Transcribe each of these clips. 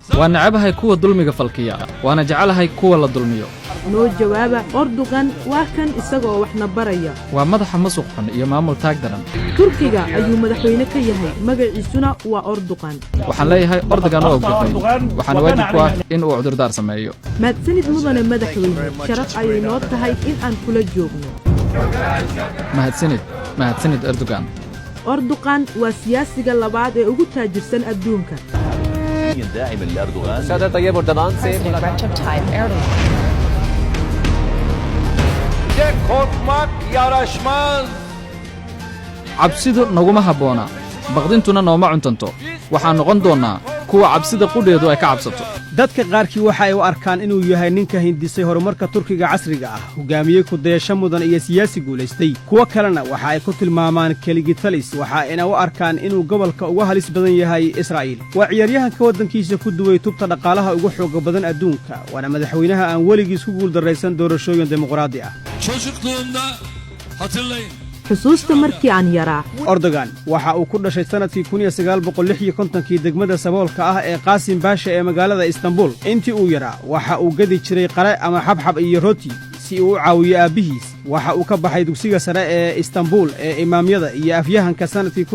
Waa necabahay kuwa dulmiga falkiya, waana jecelahay kuwa la dulmiyo. Noo jawaaba. Orduqan waa kan isagoo waxna baraya. Waa madaxa masuq xun iyo maamul taag daran. Turkiga ayuu madaxweyne ka yahay, magaciisuna waa Orduqan. Waxaan leeyahay Ordogan oo gafay, waxaana waajib ku ah in uu cudurdaar sameeyo. Mahadsanid, mudane madaxweyne. Sharaf ayay noo tahay in aan kula joogno. Mahadsanid, mahadsanid, Erdogan. Orduqan waa siyaasiga labaad ee ugu taajirsan adduunka. داعما لأردوغان. صدر طيب أردوغان से President Recep Tayyip Erdogan. Bize korkmak yaraşmaz. Cabsidu naguma habboona, baqdintuna nooma cuntanto. Waxaan noqon doonnaa kuwa cabsida qudheedu ay ka cabsato. Dadka qaarkii waxa ay u arkaan inuu yahay ninka hindisay horumarka Turkiga casriga ah, hogaamiye ku-dayasho mudan iyo siyaasi guulaystay. Kuwo kalena waxa ay ku tilmaamaan keligitalis, waxa ayna u arkaan inuu gobolka uga halis badan yahay Israa'iil. Waa ciyaaryahanka waddankiisa ku duway tubta dhaqaalaha ugu xooga badan adduunka, waana madaxweynaha aan weligiis ku guuldarraysan doorashooyin dimuqraadi ah. Çocukluğumda hatırlayın. Xusuusta markii aan yaraa. Ordogan waxa uu ku dhashay sannadkii 1956-kii degmada saboolka ah ee Qaasim Baasha ee magaalada Istanbul. Intii uu yaraa waxa uu gadi jiray qare ama xabxab iyo roti si uu u caawiyo aabbihiis. Waxa uu ka baxay dugsiga sare ee Istanbul ee imaamyada iyo afyahanka sannadkii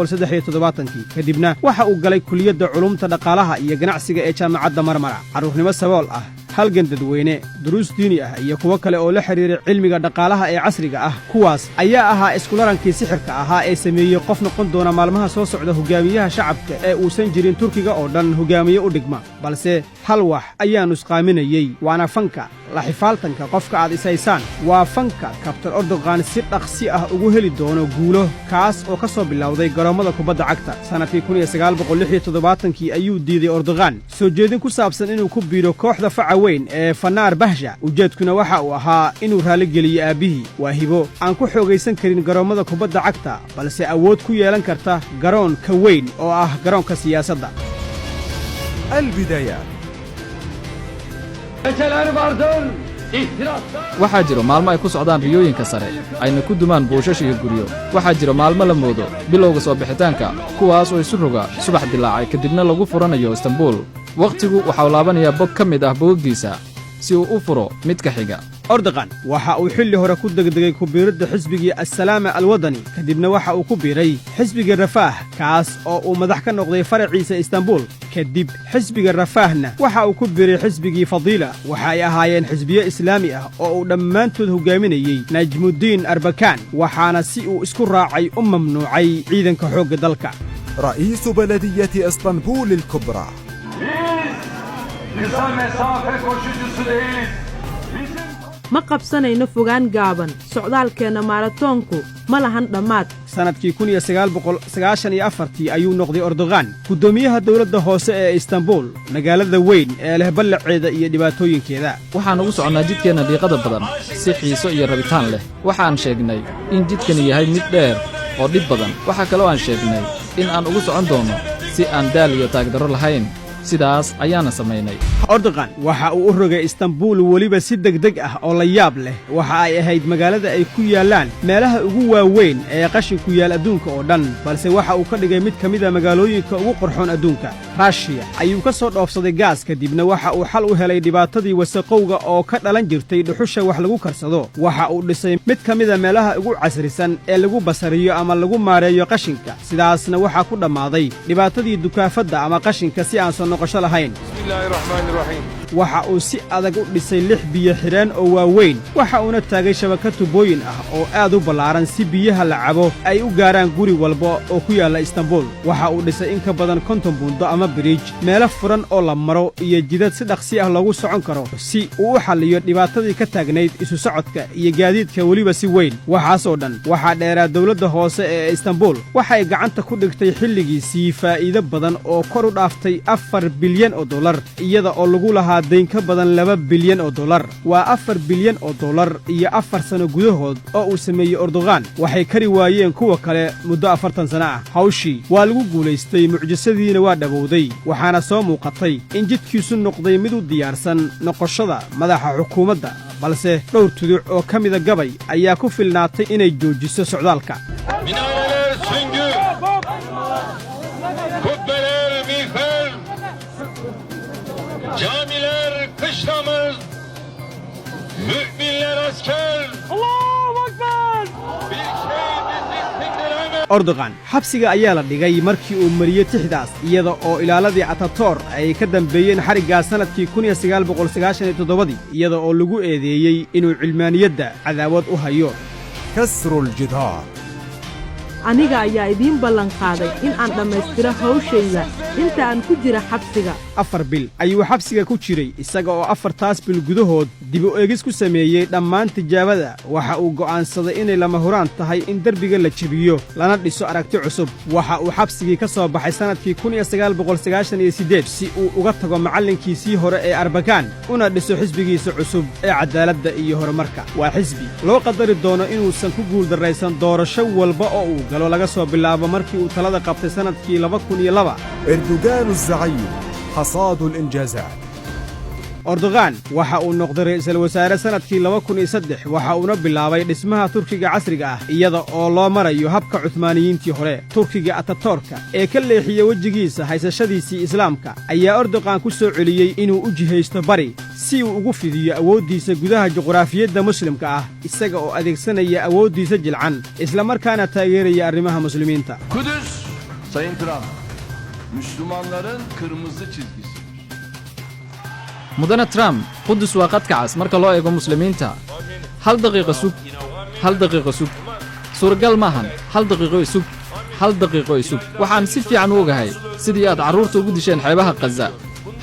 1973-kii. Kadibna waxa uu galay kuliyadda culumta dhaqaalaha iyo ganacsiga ee Jaamacadda Marmara. Carruurnimo sabool ah, halgan dadweyne, duruus diini ah iyo kuwo kale oo la xidhiiray cilmiga dhaqaalaha ee casriga ah, kuwaas ayaa ahaa iskularankii sixirka ahaa ee sameeyey qof noqon doona maalmaha soo socda hogaamiyaha shacabka ee uusan jirin Turkiga oo dhan hogaamiye u dhigma. Balse hal wax ayaa nusqaaminayey, waana fanka la xifaaltanka qofka aad ishaysaan. Waa fanka kabtan Ordoqan si dhaqsi ah ugu heli doono guulo, kaas oo ka soo bilowday garoommada kubadda cagta. Sannadkii 1976-kii ayuu diiday Ordoqan soo jeedin ku saabsan inuu ku biiro kooxda faca weyn ee Fanaar Bahsha. Ujeedkuna waxa uu ahaa inuu raalligeliyo aabbihii. Waa hibo aan ku xoogaysan karin garoommada kubadda cagta, balse awood ku yeelan karta garoon ka weyn oo ah garoonka siyaasadda. البدايات. Geceler vardır, ihtiraslar. Waxaa jiro maalmo ay ku socdaan riyooyinka sare, ayna ku dumaan buushash iyo guryo. Waxaa jiro maalmo la moodo bilowga soo bixitaanka, kuwaas oo isu roga subax dilaacay, kadibna lagu furanayo Istanbuul. Wakhtigu waxau laabanayaa bog ka mid ah bogaggiisa si uu u furo midka xiga. Ordoqan waxa uu xilli hore ku degdegay ku biiridda xisbigii Assalaama Alwadani, kadibna waxa uu ku biiray xisbiga Rafaah, kaas oo uu madax ka noqday faraciisa Istanbuul. Kadib xisbiga Rafaahna waxa uu ku biiray xisbigii Fadiila. Waxa ay ahaayeen xisbiyo islaami ah oo uu dhammaantood hogaaminayey Najmuddiin Arbakaan, waxaana si uu isku raacay u mamnuucay ciidanka xoogga dalka. رئيس بلدية اسطنبول الكبرى. Biz kısa mesafe koşucusu değiliz. Bizim Ma qabsanayno fogaan gaaban. Socdaalkeenna maaratoonku ma lahan dhammaad. Sannadkii 1994-tii ayuu noqday Ordoqan guddoomiyaha dowladda hoose ee Istanbul, magaalada weyn ee leh ballaceeda iyo dhibaatooyinkeeda. Waxaan ugu soconnaa jidkeenna dhiiqada badan si xiiso iyo rabitaan leh. Waxaan sheegnay in jidkani yahay mid dheer oo dhib badan. Waxaa kaloo aan sheegnay in aan ugu socon doonno si aan daal iyo taagdarro lahayn. Sidaas ayaana samaynay. Ordoqan waxa uu u rogay Istanbuul weliba si degdeg ah oo la yaab leh. Waxa ay ahayd magaalada ay ku yaallaan meelaha ugu waaweyn ee qashinku yaal adduunka oo dhan, balse waxa uu ka dhigay mid ka mid a magaalooyinka ugu qorxoon adduunka. Raashiya ayuu ka soo dhoofsaday gaas, kadibna waxa uu xal u helay dhibaatadii wasaqowga oo ka dhalan jirtay dhuxusha wax lagu karsado. Waxa uu dhisay mid ka mida meelaha ugu casrisan ee lagu basariyo ama lagu maareeyo qashinka. Sidaasna waxaa ku dhammaaday dhibaatadii dukaafadda ama qashinka si aan soo noqosho lahayn. Waxa uu si adag u dhisay lix biyo xidheen oo waaweyn, waxa uuna taagay shabakad tubooyin ah oo aad u ballaaran si biyaha la cabo ay u gaaraan guri walba oo ku yaalla Istanbuul. Waxa uu dhisay in ka badan 50 buundo ama biriij, meelo furan oo la maro iyo jidad si dhaqsi ah loogu socon karo, si uu u xalliyo dhibaatadii ka taagnayd isu socodka iyo gaadiidka weliba si weyn. Waxaasoo dhan waxaa dheeraa, dawladda hoose ee Istanbuul waxay gacanta ku dhigtay xilligiisii faa'iido badan oo kor u dhaaftay $4 bilyan, iyada oo lagu lahaa dayn ka badan $2 bilyan. Waa $4 bilyan iyo 4 sano gudahood oo uu sameeyey Erdogan waxay kari waayeen kuwa kale muddo 40 sano ah. Hawshii waa lagu guulaystay, mucjisadiina waa dhabowday, waxaana soo muuqatay in jidkiisu noqday mid u diyaarsan noqoshada madaxa xukuumadda. Balse dhowr tuduc oo ka mida gabay ayaa ku filnaatay inay joojiso socdaalka. Minareler süngü, kubbeler miğfer, Camiler kışlamız, müminler asker. Allahu Ekber! Bir şey bizi sindiremez. Erdogan xabsiga ayaa la dhigay markii uu mariyey tixdaas, iyada oo ilaaladii Ataturk ay ka dambeeyeen xariggaa sannadkii 1997-dii, iyada oo lagu eedeeyey inuu cilmaaniyadda cadaawad u hayo. كسر الجدار. Aniga ayaa idiin ballanqaaday in aan dhammaystiro hawshayda inta aan ku jira xabsiga. 4 bil ayuu xabsiga ku jiray, isaga oo 4taas bil gudahood dib u eegis ku sameeyey dhammaan tijaabada. Waxa uu go'aansaday inay lama huraan tahay in derbiga la jebiyo, lana dhiso aragti cusub. Waxa uu xabsigii ka soo baxay sannadkii 1998 si uu uga tago macallinkiisii hore ee Erbakan, una dhiso xisbigiisa cusub ee Caddaaladda iyo Horumarka. Waa xisbi loo qadari doono inuusan ku guuldarraysan doorasho walba oo uu galo laga soo bilaabo markii uu talada qabtay sannadkii 2002. إردوغان الزعيم، حصاد الإنجازات. Erdogan waxa uu noqday ra'iisul wasaare sannadkii 2003, waxa uuna bilaabay dhismaha Turkiga casriga ah, iyada oo loo marayo habka Cuhmaaniyiintii hore. Turkiga Ataturka ee ka leexiyey wejigiisa haysashadiisii Islaamka ayaa Erdogan ku soo celiyey inuu u jihaysto bari, si uu ugu fidiyo awooddiisa gudaha juqraafiyadda Muslimka ah, isaga oo adeegsanaya awooddiisa jilcan, islamarkaana taageeraya arrimaha Muslimiinta. Kudüs, Sayın Trump, Müslümanların kırmızı çizgisidir. Mudane Trump, Qudus waa qadka cas marka loo eego Muslimiinta. Hal daqiiqo sug, hal daqiiqo sug. Suuragal maahan. Hal daqiiqo isug, hal daqiiqo isug. Waxaan si fiican u ogahay sidii aad carruurta ugu disheen xeebaha Khaza.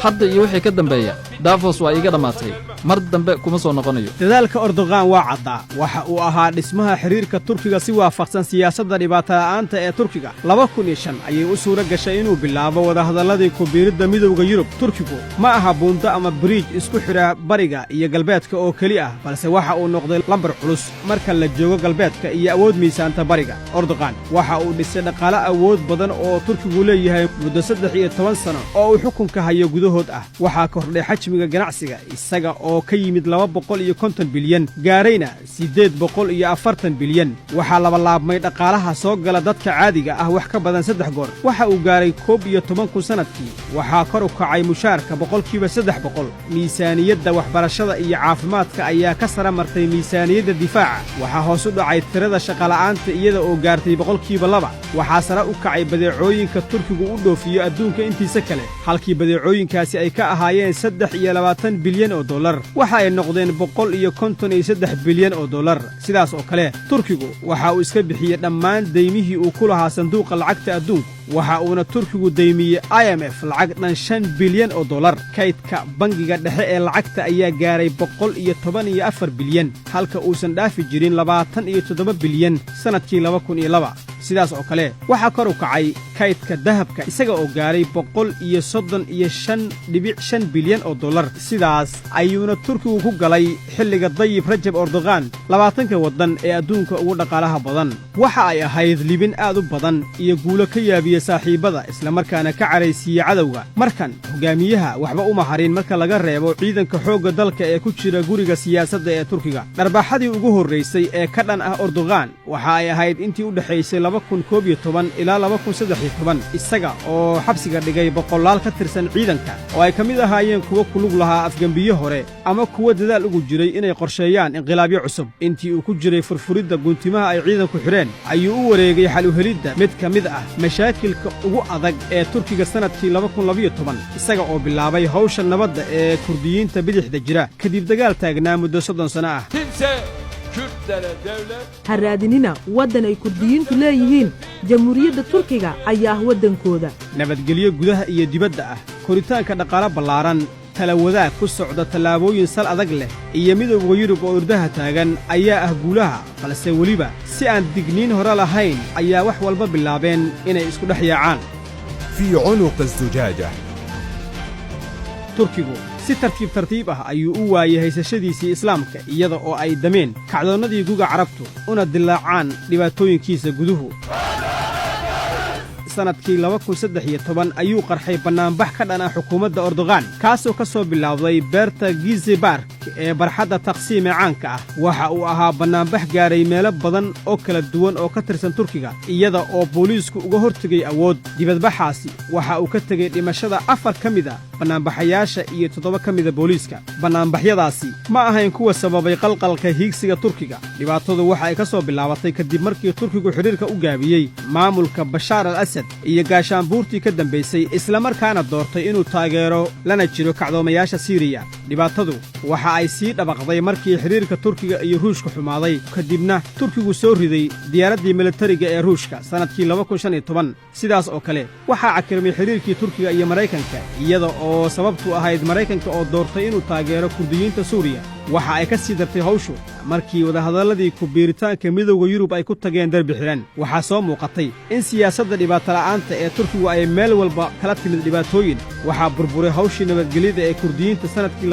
Hadda iyo wixii ka dambeeya, Davos waa iiga dhammaatay. Mar dambe kuma soo noqonayo. Dadaalka Erdogan waa caddaa. Waxa uu ahaa dhismaha xidhiirka Turkiga si waafaqsan siyaasadda dhibaatala'aanta ee Turkiga. 2005 ayay u suura gashay inuu bilaabo wadahadalladii ku biiridda Midowda Yurub. Turkigu ma aha buundo ama biriij isku xidha bariga iyo galbeedka oo keli ah, balse waxa uu noqday lambar culus marka la joogo galbeedka iyo awood miisaanta bariga. Erdogan waxa uu dhisay dhaqaale awood badan oo Turkigu leeyahay muddo 13 sano oo uu xukunka hayo gudahood ah. Waxaa kordhay xajmiga ganacsiga, isaga oo ka yimid 250 bilyan, gaarayna 840 bilyan. Waxaa labalaabmay dhaqaalaha soo gala dadka caadiga ah wax ka badan saddex goor. Waxa uu gaaray 11,000 sannadkii. Waxaa kor u kacay mushaarka 300%. Miisaaniyadda waxbarashada iyo caafimaadka ayaa ka sara martay miisaaniyadda difaaca. Waxaa hoos u dhacay tirada shaqala'aanta, iyada oo gaartay 2%. Waxaa sare u kacay badeecooyinka Turkigu u dhoofiyo adduunka intiisa kale. Halkii badeecooyinkaasi ay ka ahaayeen 23 bilyan oo dollar, waxa ay noqdeen 153 bilyan oo dollar. Sidaas oo kale, Turkigu waxa uu iska bixiyey dhammaan daymihii uu ku lahaa Sanduuqa Lacagta Adduunku, waxa uuna Turkigu daymiyey IMF lacag dhan 5 bilyan oo dollar. Kaydka bangiga dhexe ee lacagta ayaa gaaray 114 bilyan, halka uusan dhaafi jirin 27 bilyan sannadkii 2002. Sidaas oo kale, waxaa kor u kacay kaydka dahabka, isaga oo gaaray 135.5 bilyan oo dollar. Sidaas ayuuna Turkigu ku galay xilliga Dayib Rajab Erdogan 20-ka waddan ee adduunka ugu dhaqaalaha badan. Waxa ay ahayd libin aad u badan iyo guulo ka yaabiya saaxiibbada, islamarkaana ka caraysiiye cadowga. Markan hogaamiyaha waxba uma harin marka laga reebo ciidanka xoogga dalka ee ku jira guriga siyaasadda ee Turkiga. Dharbaaxadii ugu horraysay ee ka dhan ah Erdogan waxa ay ahayd intii u dhexaysay 2011 ilaa 2013, isaga oo xabsiga dhigay boqolaal ka tirsan ciidanka oo ay ka mid ahaayeen kuwo ku lug lahaa afgembiyo hore ama kuwo dadaal ugu jiray inay qorsheeyaan inqilaabyo cusub. Intii uu ku jiray furfuridda guntimaha ay ciidanku xidheen, ayuu u wareegay xal u helidda mid ka mid ah mashaakilka ugu adag ee Turkiga sannadkii 2012, isaga oo bilaabay hawsha nabadda ee Kurdiyiinta bidixda jira, kadib dagaal taagnaa muddo 30 sano ah. Kimse Kürtlere devlet Ha raadinina waddan ay Kurdiyiintu leeyihiin. Jamhuuriyadda Turkiga ayaa ah waddankooda. Nabadgelyo gudaha iyo dibadda ah, koritaanka dhaqaalo ballaaran, tala wadaag ku socda tallaabooyin sal adag leh, iyo Midowda Yurub oo irdaha taagan ayaa ah guulaha. Balse weliba si aan digniin hore lahayn ayaa wax walba bilaabeen inay isku dhex yaacaan. في عنق الزجاجة. Turkigu si tartiib tartiib ah ayuu u waayey haysashadiisii Islaamka, iyada oo ay dameen kacdoonnadii Guga Carabtu, una dilaacaan dhibaatooyinkiisa guduhu. Sannadkii 2013 ayuu qarxay bannaanbax ka dhan ah xukuumadda Erdogan, kaasoo ka soo bilaabday beerta Gezi Park ee barxadda Taqsiim ee caanka ah. Waxa uu ahaa bannaanbax gaaray meelo badan oo kala duwan oo ka tirsan Turkiga, iyada oo booliisku uga hortegay awood. Dibadbaxaasi waxa uu ka tegey dhimashada afar ka mid a Bannaanbaxayaasha iyo 7 ka mida booliiska. Bannaanbaxyadaasi ma ahayn kuwa sababay qalqalka hiigsiga Turkiga. Dhibaatadu waxa ay ka soo bilaabatay kadib markii Turkigu xidhiirka u gaabiyey maamulka Bashaar al Asad iyo gaashaanbuurtii ka dambaysay, islamarkaana doortay inuu taageero lana jiro kacdoomayaasha Siiriya. Dhibaatadu waxa ay sii dhabaqday markii xidhiirka Turkiga iyo Ruushka xumaaday, kadibna Turkigu soo riday diyaaraddii militariga ee Ruushka sannadkii. Sidaas oo kale waxaa cakirmay xidhiirkii Turkiga iyo Maraykanka, iyada oo sababtu ahayd Maraykanka oo doortay inuu taageero Kurdiyiinta Suuriya. Waxa ay ka sii dartay hawshu markii wadahadalladii ku biiritaanka Midowda Yurub ay ku tageen derbi xidhan. Waxaa soo muuqatay in siyaasadda dhibaatala'aanta ee Turkigu ay meel walba kala timid dhibaatooyin. Waxaa burburay hawshii nabadgelyada ee Kurdiyiinta sannadkii,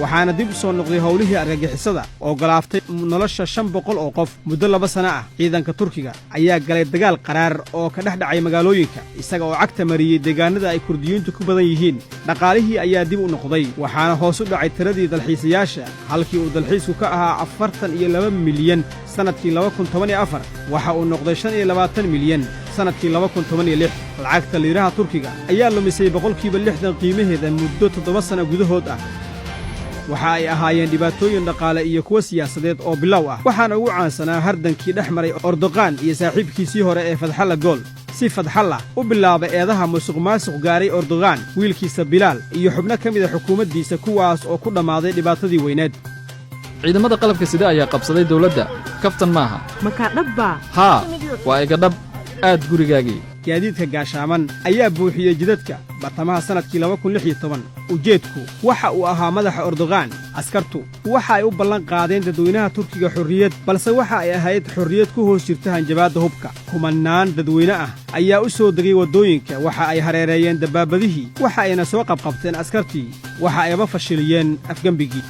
waxaana dib u soo noqday howlihii argagixisada oo galaaftay nolosha 500 oo qof muddo 2 sano ah. Ciidanka Turkiga ayaa galay dagaal qaraar oo ka dhex dhacay magaalooyinka, isaga oo cagta mariyey deegaannada ay Kurdiyiintu ku badan yihiin. Dhaqaalihii ayaa dib u noqday, waxaana hoos u dhacay tiradii dalxiisayaasha. Halkii uu dalxiisku ka ahaa 42 milyan sannadkii 2014, waxa uu noqday 25 milyan sannadkii 2016. Lacagta liiraha Turkiga ayaa lumisay 60% qiimaheeda muddo 7 sanno gudahood ah. Waxa ay ahaayeen dhibaatooyin dhaqaale iyo kuwo siyaasadeed oo bilow ah, waxaana ugu caansanaa hardankii dhex maray Erdoqan iyo saaxiibkiisii hore ee Fadxalla Gool. Si Fadxalla u bilaaba eedaha musuqmaasuq gaaray Erdogan, wiilkiisa Bilaal iyo xubno ka mida xukuumaddiisa, kuwaas oo ku dhammaaday dhibaatadii weyneed. Ciidamada qalabka sida ayaa qabsaday dawladda. Kaftan maaha. Makaa dhabbaa? Haa, waa iga dhab. Aad gurigaagii. Gaadiidka gaashaaman ayaa buuxiyey jidadka bartamaha sannadkii. Ujeedku waxa uu ahaa madaxa Erdogan. Askartu waxa ay u ballan qaadeen dadweynaha Turkiga xorriyad, balse waxa ay ahayd xorriyad ku hoos jirta hanjabaadda hubka. Kumannaan dadweyne ah ayaa u soo degay waddooyinka. Waxa ay hareereeyeen dabbaabadihii, waxa ayna soo qabqabteen askartii. Waxa ayba fashiliyeen afgembigii.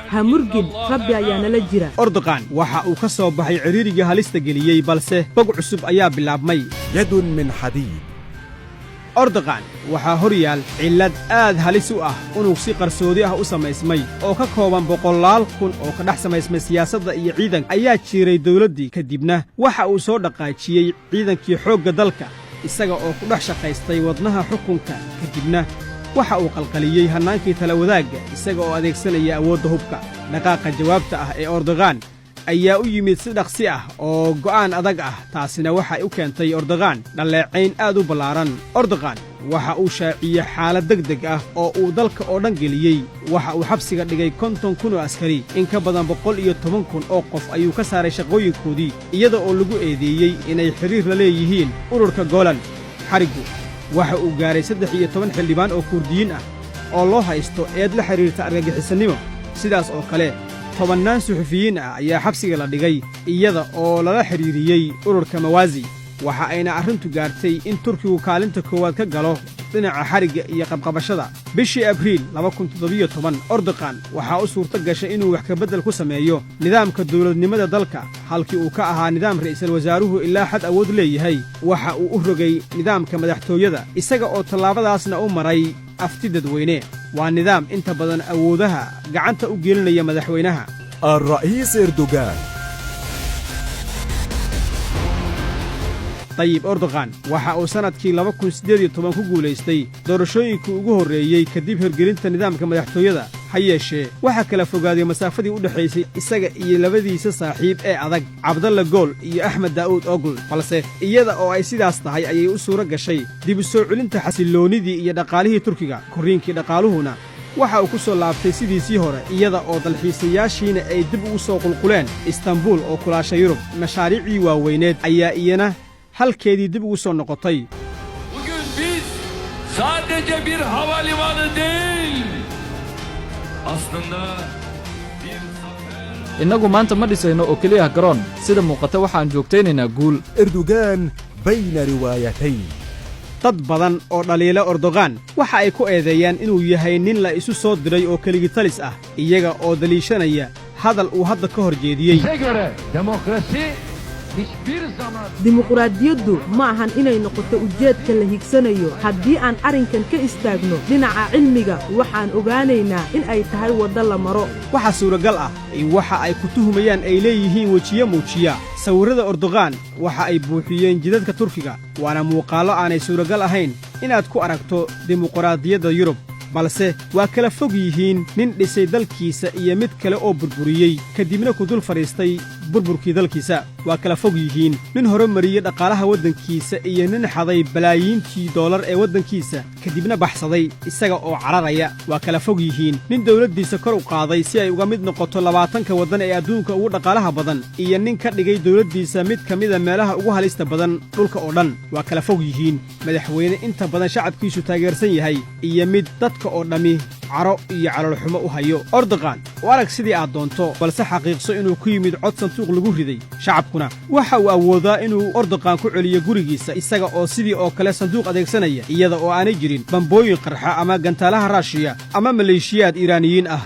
Ha murgin, Rabbi ayaa nala jira. Erdogan waxa uu ka soo baxay cidhiirigii halista geliyey, balse bog cusub ayaa bilaabmay. يد من حديد. Erdogan waxaa hor yaal cillad aad halis u ah. Unug si qarsoodi ah u samaysmay oo ka kooban boqolaal kun oo ka dhex samaysmay siyaasadda iyo ciidanka ayaa jiiray dawladdii. Kadibna waxa uu soo dhaqaajiyey ciidankii xoogga dalka, isaga oo ku dhex shaqaystay wadnaha xukunka. Kadibna waxa uu qalqaliyey hannaankii tala wadaagga, isaga oo adeegsanaya awoodda hubka. Dhaqaaqa jawaabta ah ee Erdogan ayaa u yimid si dhaqsi ah oo go'aan adag ah. Taasina waxay u keentay Erdogan dhalleecayn aad u ballaaran. Erdogan waxa uu shaaciyey xaalad deg deg ah oo uu dalka oo dhan geliyey. Waxa uu xabsiga dhigay 50,000 oo askari. In ka badan 110,000 oo qof ayuu ka saaray shaqooyinkoodii, iyada oo lagu eedeeyey inay xidhiir la leeyihiin ururka Golan. Xariggu waxa uu gaaray 13 xildhibaan oo Kurdiyiin ah oo loo haysto eed la xidhiirta argagixisannimo. Sidaas oo kale tobannaan suxufiyiin ah ayaa xabsiga la dhigay, iyada oo lala xidhiiriyey ururka Mawaasi. Waxa ayna arrintu gaartay in Turkigu kaalinta koowaad ka galo dhinaca xarigga iyo qabqabashada. Bishii Abriil Erdogan waxaa u suurto gashay inuu wax kabeddel ku sameeyo nidaamka dawladnimada dalka. Halkii uu ka ahaa nidaam ra'iisul wasaaruhu ilaa xad awood leeyahay, waxa uu u rogay nidaamka madaxtooyada, isaga oo tallaabadaasna u maray afti dadweyne. Waa nidaam inta badan awoodaha gacanta u gelinaya madaxweynaha. الرئيس إردوغان. Tayib Erdogan waxa uu sannadkii 2018 ku guulaystay doorashooyinkii ugu horreeyey kadib hirgelinta nidaamka madaxtooyada. Ha yeeshee, waxaa kala fogaaday masaafadii u dhexaysay isaga iyo labadiisa saaxiib ee adag, Cabdalla Gool iyo Axmed Daa'uud Ogl. Balse iyada oo ay sidaas tahay ayay u suuro gashay dib u soo celinta xasilloonnidii iyo dhaqaalihii Turkiga. Korriinkii dhaqaaluhuna waxa uu ku soo laabtay sidiisii hore, iyada oo dalxiisayaashiina ay dib ugu soo qulquleen Istanbuul oo kulaasha Yurub. Mashaariicdii waaweyneed ayaa iyana halkeedii dib ugu soo noqotay. Bugün biz sadece bir havalimanı değil, aslında bir zafer. Innagu maanta ma dhisayno oo keliya garoon. Sida muuqata, waxaan joogtaynaynaa guul. إردوغان بين روايتين. Dad badan oo dhaliila Erdogan waxa ay ku eedeeyaan inuu yahay nin la isu soo diray oo keligitalis ah, iyaga oo daliishanaya hadal uu hadda ka hor jeediyey. Bize göre demokrasi Hiçbir zaman Dimuqraadiyaddu ma ahan inay noqoto ujeedka la higsanayo. Haddii aan arrinkan ka istaagno dhinaca cilmiga, waxaan ogaanaynaa in ay tahay waddo la maro. Waxaa suuragal ah in waxa ay ku tuhumayaan ay leeyihiin wejiyo muujiya. Sawirrada Erdogan waxa ay buuxiyeen jidadka Turkiga, waana muuqaallo aanay suuragal ahayn inaad ku aragto dimuqraadiyadda Yurub. Balse waa kala fog yihiin nin dhisay dalkiisa iyo mid kale oo burburiyey, kadibna ku dul fadhiistay burburkii dalkiisa. Waa kala fog yihiin nin horumariyey dhaqaalaha waddankiisa iyo nin xaday balaayiintii doolar ee waddankiisa, kadibna baxsaday isaga oo cararaya. Waa kala fog yihiin nin dawladdiisa kor u qaaday si ay uga mid noqoto 20-ka waddan ee adduunka ugu dhaqaalaha badan iyo nin ka dhigay dawladdiisa mid ka mida meelaha ugu halista badan dhulka oo dhan. Waa kala fog yihiin madaxweyne inta badan shacabkiisu taageersan yahay iyo mid dadka oo dhammi caro iyo caloolxumo u hayo. Erdogan u arag sidii aad doonto, balse xaqiiqso inuu ku yimid cod sanduuq lagu riday. Shacabkuna waxa uu awoodaa inuu Erdogan ku celiyo gurigiisa isaga oo sidii oo kale sanduuq adeegsanaya, iyada oo aanay jirin bambooyin qarxa ama gantaalaha Raashiya ama maleeshiyaad Iiraaniyiin ah.